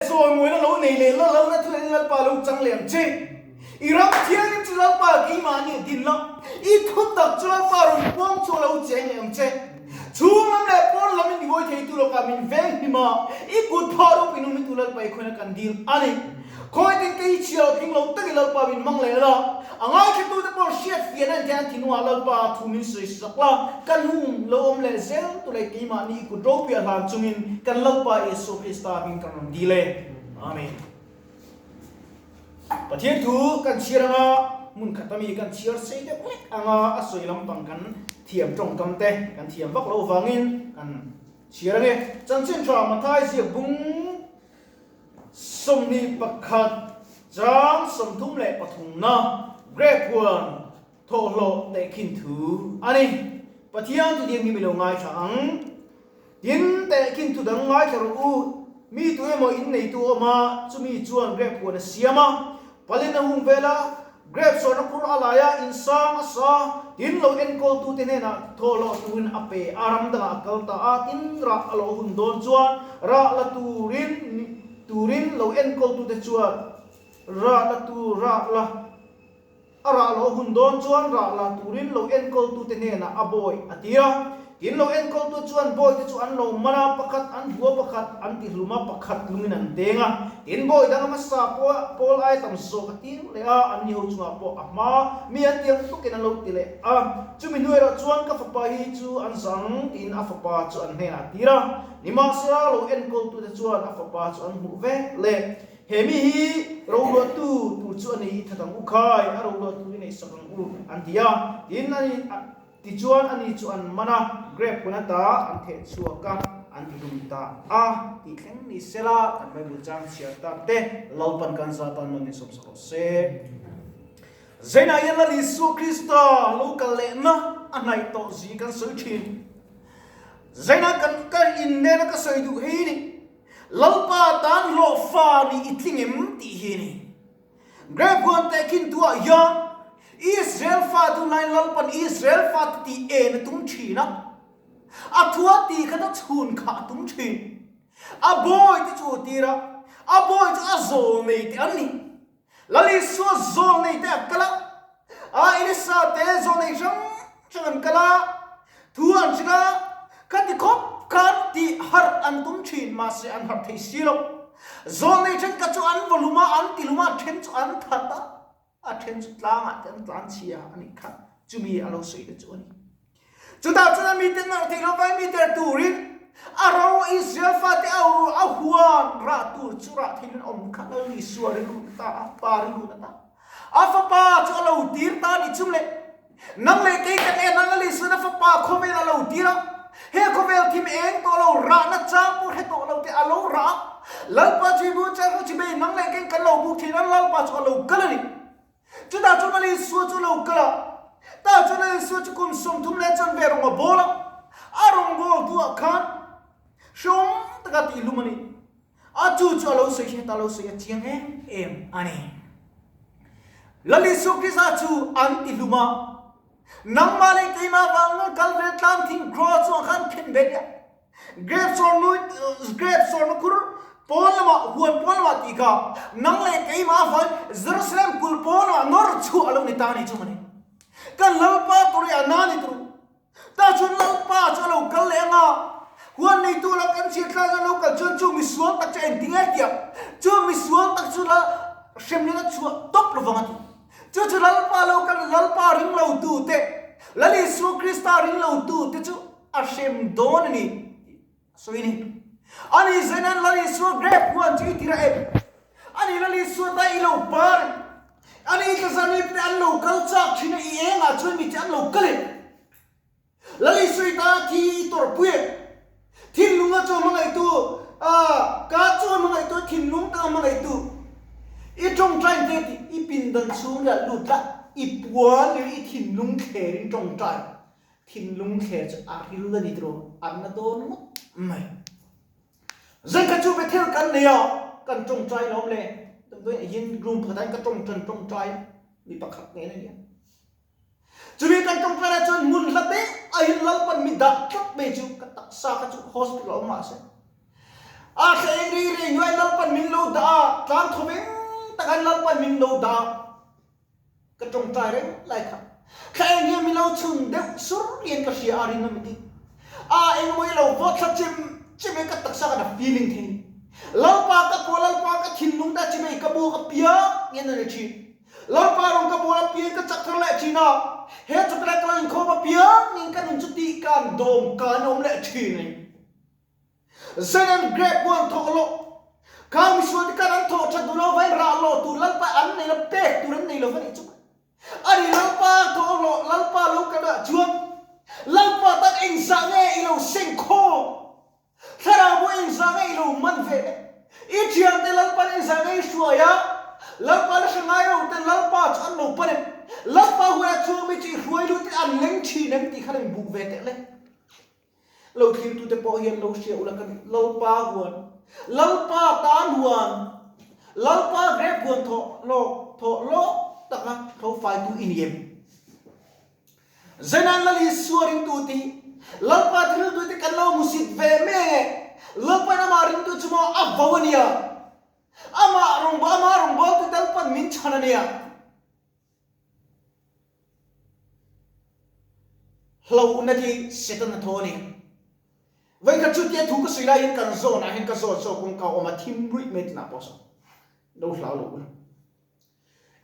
Chawimuaina lo nei leh la lo na thilin Lalpa lo chang leh ang che. I ram thianghlim chu Lalpa keimahni a din la, i thutak chu Lalpa rawn puang chu a lo cheng leh ang che. Chhung lam leh pawn lam in ngawi theitu lakah min veng hlim a, i kut phah ropui nung mitu Lalpa i khawina kan dil a ni. Khawi tin kei hi chhia lo tling lo takin Lalpa min hmang leh la, a ngaithlatute pawh hriat fiahna an theih an thinlungah Lalpa thu min sawi sak la, kan hung lo awm leh zel tu leh keimahni i kut ropui a hlan chungin kan Lalpa Isua Krista hming kan rawn dil e. Amen. Pathian thu kan chhiar anga hmun khat ami kan chhiar sei deuh hlek anga a sawi lampang kan thiam tawngkam te kan thiam vak loh vangin kan chhiar ange. Chanchin tha Mathai ziak bung 21 chang 33 na Grape huan thawhhlawh tehkhin thu a ni. Pathian thu diam hi mi lo ngaithla ang. Tin, tehkhin thu dang ngaithla rawh u. Mi tu emaw inneitu a awm a, chumi chuan grape huan a siam a. Palin a hung vel a, Grape sawrna khur a lai a, insang a sa, tin lo enkawltute hnenah thawhlawh turin a pe a, ram dangah a kal ta a, tin rah a lo hun dawn chuan rah la turin turin lo enkawltute chuan rah la tur rah la a rah lo hun dawn chuan rah la turin lo enkawltute hnenah a bawi a ti a. Tin lo enkawltu chuan bawite chu an lo man a, pakhat an hua pakhat an ti hlum a, pakhat lungin an deng a. Tin bawi dang a hmasa pawh pawl aia tam zawk a tir leh a, anni ho chungah pawh a hma mi an tiang tukin an lo ti leh a. Chumi hnu erawh chuan ka fapa hi chu an zang tiin a fapa chu an hnenah a tir a. Nimahsela lo enkawltute chuan a fapa chu an hmuh vek leh. He mi hi roluahtu tur chu a ni i that ang u khai, a roluahtu i neihsak ang u an ti a. Tin ani. Tichuan ani chu an man a, grape hun ata an theh chhuak a, an ti hlum ta a tih thleng ni sela kan Bible chang chhiar tak te Lalpan kan za tan nawn in sawmsak rawh se. Zainah hian Lal Isua Krista lo kal lehna a hnaih tawh zi kan sawi thin. Zainah kan ka innena ka sawi duh hei ni, Lalpa tan hlawhfa nih i tling em tih hi ni. Grape huan tehkhin tuah hian Israel fa tunlai Lalpan Israel fa te tih en a tum thin a, a thua tih khat a chhun kha a tum thin. A bawi te chu a tir a, a bawi chu a zawl nei te an ni. Lal Isua zawl nei te a kal a, a Elisa te zawl nei hrang hrang an kal a, thu an hrilh a, khati khawp khan tih harh an tum thin, mahse an harh thei si lo. Zawl nei thenkhat chu an vaw hlum a, an ti hlum a, a then chu an that a, a then chu tlangah te an tlan chhia a nih kha, chumi a lo sawi te chu a ni. Chutah chuan a mite ngarh theih lo vai mi der turin a ro Israel fate a ru a huan rah tur chu rah theihin awm kha Lal Isua rilru na ta a, Pa rilru na ta. A fapa chu a lo tir ta a nih chung le Nang leh kei kan en ang a Lisuan a fapa khawvel a lo tir a, he khawvel thim eng tawh lo, rahna chang pawh hre tawh lo te a lo rah a. Lalpa chu i bu chang chu chibei nang leh kei kan lo buk thin a, Lalpa chu a lo kal a ni. Chutah chuan a Lisua chu a lo kal a, tah chuan a Lisua chu kum 30 leh chanve rawng a bawl a, a rawngbawltu ah khan hreawm taka tihhlum a ni. A chu chu a lo sawi hret a lo sawi a chiang em em a ni. Lal Isua Krista chu an ti hlum a, nangmah leh keimah vang nge kal ve tlang thing cross chungah khan khen ve nia. Grape sawr nu grape sawr na khur pawn lamah huan pawn lamah tih kha nang leh keimah vang Jerusalem kulh pawn lamah nawr chhuah a lo ni ta a ni chu mawni. Kan Lalpa tur i a na ni tur. Tah chuan Lalpa chu a lo kal leh ang a, huan neitu la kan chhiat thlak a lo kal chuan chu misual tak chu a engti nge tiang? Chu misual tak chu la hremlin a chhuah tawp lovang a ti. Chu chu Lalpa lo kal Lalpa ring lo tu te, Lal Isua Krista ring lo tu te chu a hrem dawn a ni tih a sawi a ni. Ani Zenan Lal Isua grape huan chu i tir a em? Ani Lal Isua ta i lo par em? Ani ka zanip te an lo kal chak thin a, i engah chuan mi che an lo kal em? Lal Isua i ta thi i tawrhpui em? Thinlunga chaw hmangaihtu, a ka chaw hmangaihtu, thinlung taka hmangaihtu, i tawngtai te tih i pindan chhung riah lut la, i puan leh i thinlung thlerin tawngtai. Thinlung thler chu a ril a ni tiraw, an na dawn ngawt mai. Zan khat chu Bethel kan nei a, kan tawngtai lawm le. Damdawiin ah hian room pakhat ah hian ka tawngtan tawngtai a, mi pakhat nen a nia. Chumi kan tawngtai lai chuan hmun hla deuh ah hian Lalpan mi dah tlat mai chu ka taksa kha chu hospital ah awm mahse. A thla eng rei rei hnuai Lalpan min lo dah a, tlang thaw veng takin Lalpan min lo dah a. Ka tawngtai reng lai kha. Thla eng hian min lo chhun deuh sur hian ka hria a ring a miti. A eng mawi lo vawt thla chem chem in ka taksa khan a feeling thei. Lalpa ka kuah Lalpa ka thinlung ta chimei ka buak apiang hian a ni thin. Lalpa rawn ka bual apiang ka chak thar leh thin a, he chawpelai ka lo inkhawm apiang in ka nun chu tih kan dawm kan awm leh thin a ni. Zenan grape huan thawh loh. Khang misual te khan an thawh that duh lo vain rah loh tur Lalpa an nei lo, pek tur an nei lo va nih chu. Ani Lalpa thawh loh Lalpa lo kan ah chuan Lalpa tan engzah nge i lo seng khawm? Thlarau pawh engzah nge i lo man ve le? I thiante Lalpan engzah nge i hruai a? Lalpa la hre ngai lo ten Lalpa chu an lo pan em? Lalpa huan ah chuan mi chu i hruai lut in an leng thin em tih khan in buk ve teh le. Lo thlirtute pawh hian lo hria ula ka ni. Lalpa huan, Lalpa tan huan, Lalpa grep huan thawh lawk thawh lawk taka tho faitu i ni em? Zenan Lal Isua ringtu te hi Lalpa thiltu te kan lo hmusit ve mai ange. Lalpain amah ringtu chu maw a vo a nia. Amah rawngbâwl amah rawngbâwltu Lalpan min chhan a nia. Hlauhna hi Satan a thaw a ni. Vawikhat chu tia thu ka sawi laiin kan zawn ah hian ka zawn saw kawngka awm a thim ruih mai tunah pawh saw lo hlau lo ula.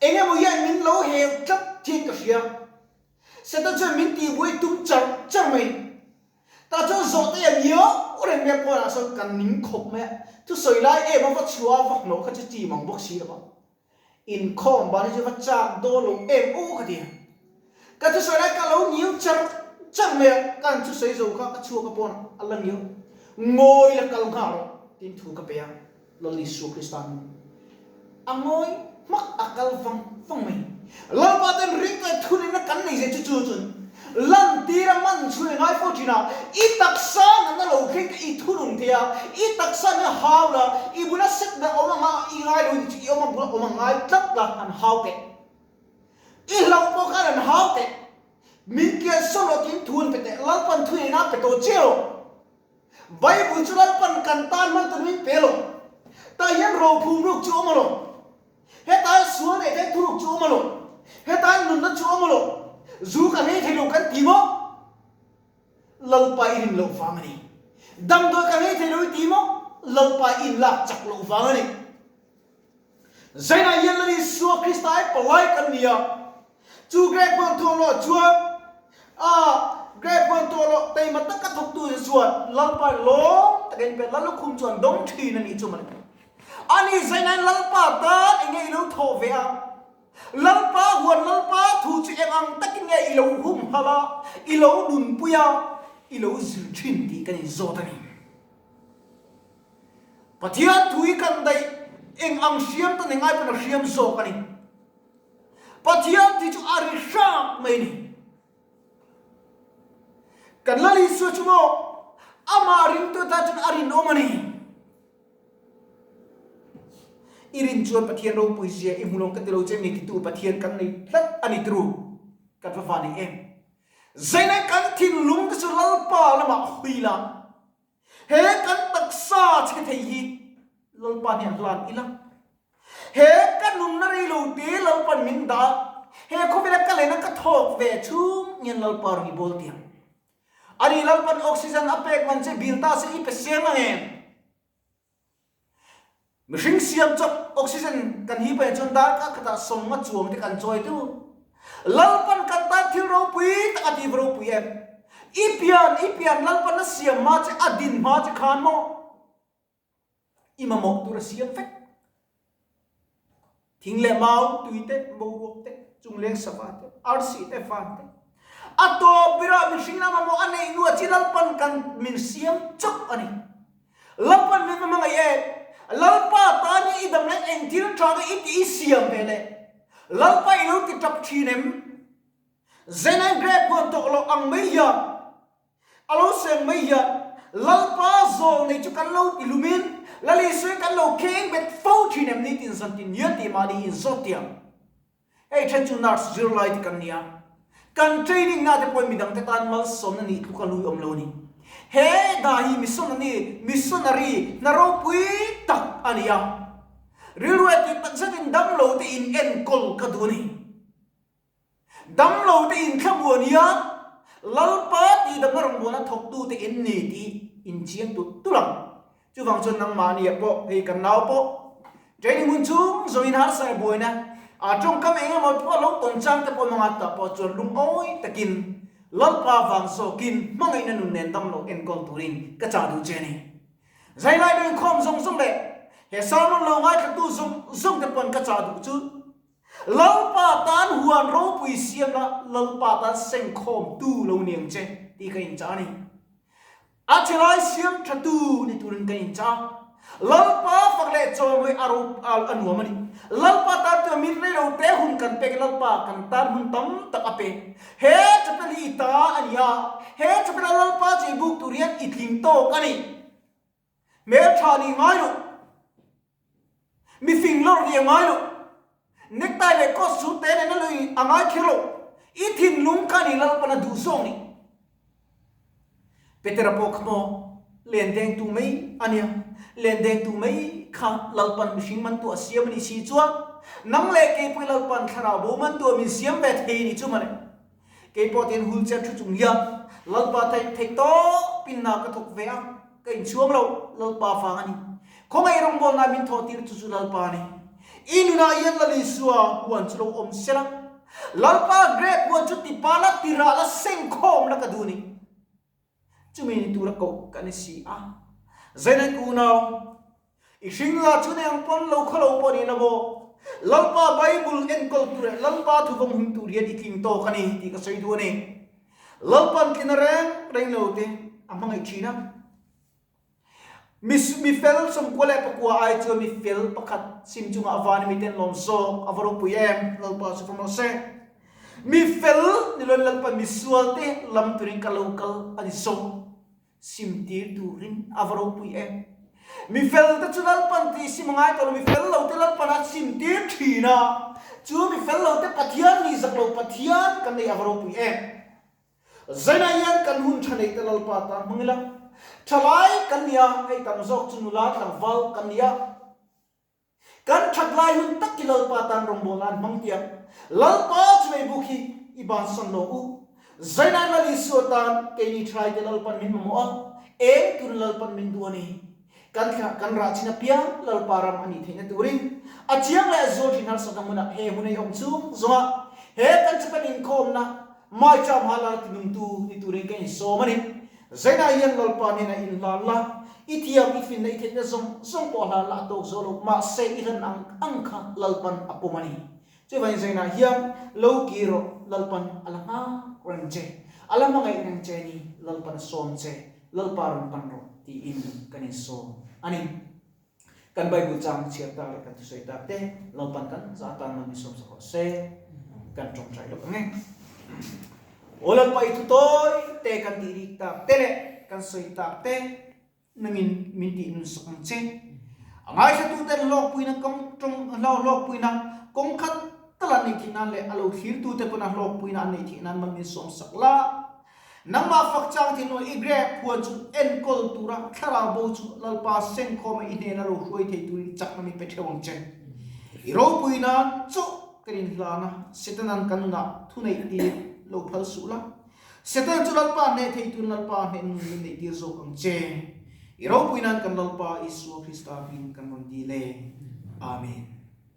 Eng emaw hian min lo hel tlat thian ka hria. Satan chuan min tihbuai tum char char mai. Tah chuan zawhte a nio reng mai a pawnah sawn kan ning khawp mai a. Thusawi lai em a va chhuah a va hnawh kha chu chi mang bawk si lo va. Inkhawm ban hi chu va chak dawn lo em aw ka ti a. Ka thusawi lai ka lo ngiau char char mai a, ka han thusawi zo kha ka chhuak a pawn a la ngiau. Ngawi la kal nghal rawh tiin thu ka pe a, Lal Isua Krista hming. A ngawi hmak a kal vang vang mai. Lalpa ten ringtlai thunena kan nei zet chu chu chuan Lantir a man chhun i ngai fo thin a, i taksa nana lo thleng te i thunun thei a, i taksa nia hau la, i bula set ber awm anga i ngai lo ni chu i awm a bula awm a ngai tlat la han hau teh. I hlauh pawh khan an hau teh. Min kian sawn rawh tiin thu an pe teh, Lalpan thu ina pe tawh che rawh. Bible chu Lalpan kan tan hman tur min pe lo. Tah hian rophum ruk chu awm a lo. Hetah hian sual neih theih thuruk chu awm a lo. Hetah hian nunna chu awm a lo. Zu ka hlei thei lo kan ti maw? Lalpa i rin loh vang a ni. Damdawi ka hlei thei lo i ti maw? Lalpa i inlak chak loh vang a ni. Zainah hian Lal Isua Krista ai palai kan ni a. Chu Grape huan thawh loh chuan a Grape huan thawh loh taima taka thawktu te chuan Lalpa lawm takin pe Lallukhum chu an dawng thin a nih chu mawle. Ani zainain Lalpa tan eng nge i lo thawh ve a? Lalpa huan Lalpa thu chu eng ang takin nge i lo humhalh a, i lo nunpui a, i lo zir thin tih kan inzawt a ni. Pathian thu hi kan daih eng ang hriam ta nei ngai pawn a hriam zawk a ni. Pathian tih chu a ri hrang mai a ni. Kan Lal Isua chu maw amah ringtu atan chuan a rinawm a ni. I rin chuan Pathian ropui zia i hmu lo ka ti lo che mi titu Pathian kan nei tlat a ni turu. Kan va va nei em. Zainai kan thinlung te chu Lalpa lamah hui la. He kan taksa chhe thei hi Lalpa nih a hlan ila. He ka nunna rei lo te Lalpan min dah a, he khawvela ka lena ka thawk ve chhung hian Lalpa rawn i bawl tiang. Ani Lalpan oxygen a pek man che bil ta se i pe seng ang em? Mihring siam chawp oxygen kan hi pahnih chuan darkar khatah sawmnga chuang te kan chawi tu. Lalpan kan tan thil ropui tak a ti va ropui em? I pian, i pian Lalpan a siam hma che, a din hma che khan maw? I mamawh tur a siam vek. Thing leh mau, tui te, boruak te, chungleng sava te, arsi te, van te. A tawp berah mihring lama maw a neih hnuah chi Lalpan kan min siam chauh a ni. Lalpan min va hmangaih e. Lalpa tan hi i dam leh eng thil tha nge i tih i siam ve le. Lalpa i lo ti tap thin em? Zenai grape huan tawh loh ang mai hian A lo seng mai hian Lalpa zawl nei chu kan lo ti lumin Lal Isua kan lo kheng bet fo thin em ni tin zan tin nia tih mahni inzawt tiang. Hei then chu nurse zirlai te kan nia. Kan training na te pawhin midang te tan malsawmna nih tluk a lui awm lo a ni. He hna hi missionary, missionary, hna ropui tak a ni a. Rilru eh tih tak zetin damlo te in enkawl ka duh a ni. Damlo te in thlamuan hian Lalpa tihdamna rawngbawlna thawktu te in ni tih in chiang tulh tulh ang. Chuvang chuan nangmahniah pawh hei kan nau pawh training hun chhung zawngin harsa leh buaina a tawngkam eng emaw pawh lo tawn chang te pawh hmanga tah pawh chuan lungawi takin Lalpa vang zawkin hmangaihna nun nen damlo enkawl turin ka chah duh che a ni. Zailai lo inkhawm zawng zawng leh he sermon lo ngaithlatu zawng zawng te pawn ka chah duh chu Lalpa tan huan ropui siamna Lalpa tan sengkhawmtu lo ni ang che tih ka inchah a ni. A chhelai siam thatu ni turin ka inchah a. Lalpa fak leh chawmawih a ro a nuam a ni. Lalpa tan tua mit rei lo te hun kan pek Lalpa kan tan hun tam tak a pe. He chapel hi i ta a ni a, he chapel a Lalpa chei buk tur hian i tling tawk a ni. Hmeltha nih ngai loh. Mi fing lawr nih a ngai loh. Necktie leh coat suit te nen a lui a ngai kher loh. I thinlung kha ni Lalpan a duh zawk ni. Petera pawh kha maw len dengtu mai a nia. Len dengtu mai kha Lalpan mihring man tu a siam a nih si chuan nang leh kei pawh i Lalpan thlarau bo man tu a min siam ve thei ni chu mawle. Kei pawh tihian wheelchair thu chung hian Lalpa theih theih tawp in hna ka thawk ve a, ka inchhuang lo, Lalpa vang a ni. Khawngaih rawngbawlna min thawh tir chu chu Lalpa a ni. I nunah hian Lal Isua huan chu lo awm se la, Lalpa grape huan chu tipa la tirah la sengkhawm la ka duh ni. Chumi ni tura koh ka ni si a. Zainai unau, i hring la chu nei ang pawn lo khaw lo pawh ni la maw? Lalpa Bible enkawl tur leh Lalpa thuvawng hum tur hian i tling tawk a ni tih ka sawi duh a ni. Lalpa'n tlina reng reng lo te a hmangaih thin a. Mi mi fel sawmkua leh pakua ai chuan mi fel pakhat sim chungah a van miten lawm zawk a va ropui em? Lalpa chu fam rawh se. Mi fel ni loin Lalpa mi sual te lam turin ka lo kal a ni zawk. Sim tir turin a va ropui em? Mi fel te chu Lalpan tih sim a ngai tawh lo, mi fel lo te Lalpan a sim tir thin a, chu mi fel lo te Pathian ni zak lo Pathian kan nei a va ropui em? Zainah hian kan hun tha neih te Lalpa tan hmang ila, thalai kan ni a, hei tam zawk chu nula tlangval kan ni a, kan that lai hun tak hi Lalpa tan rawngbawlna an hmang tiang. Lalpa chu ei buk hi i bansan lo u. Zainah Lal Isua tan keini thalai te Lalpan min mamawh a, eng turin Lalpan min duh a ni. Kan thla kan rah chin apiang Lalpa ram a nih theihna turin a chiang leh a zual thin harsatna hmunah he hun ei awm chung zawnga he kan Japan inkhawmna Maicham Halal tinungtu ni turin ka insawm a ni. Zainah hian Lalpa hnenah inhlan la, i thiam, i finna, i theihna zawng zawng pawh hlan la a tawk zo lo, mahse i hlan ang ang kha Lalpan a pawm a ni. Chuvangin Zainah hian lo kir rawh, Lalpan a la nghak reng che, a la hmangaih reng che ni, Lalpan a sawm che, Lalpa rawn pan rawh tiin kan insawm a ni. Kan Bible chang chhiar tak leh kan thusawi tak te Lalpan kan za tan mal min sawm sak rawh se. Kan tawngtai lawk ang e. Aw Lalpa i thu tawi te kan tih rik tak te leh kan sawi tak te Nangin min tih nun sak ang che. A ngaithlatuten hlawkpuina kawng tawng hlawkpuina kawng khat tal an neih theih nan leh a lo thlirtute pawn a hlawkpuina an neih theih nan mal min sawm sak la. Nangmah fak chang thin aw i grep huan chu enkawl tura thlarau bo chu Lalpa sengkhawma i hnena lo hruai thei turin chakna min pe theuh ang che. I ropui nan chauh kan inhlan a, Setanan kan nunah thuneih tir lo phal suh la. Satan chu Lalpa hneh thei tun Lalpa hneh nun min neih tir zawk ang che. I ropui nan kan Lalpa Isua Krista hming kan rawn dil e. Amen.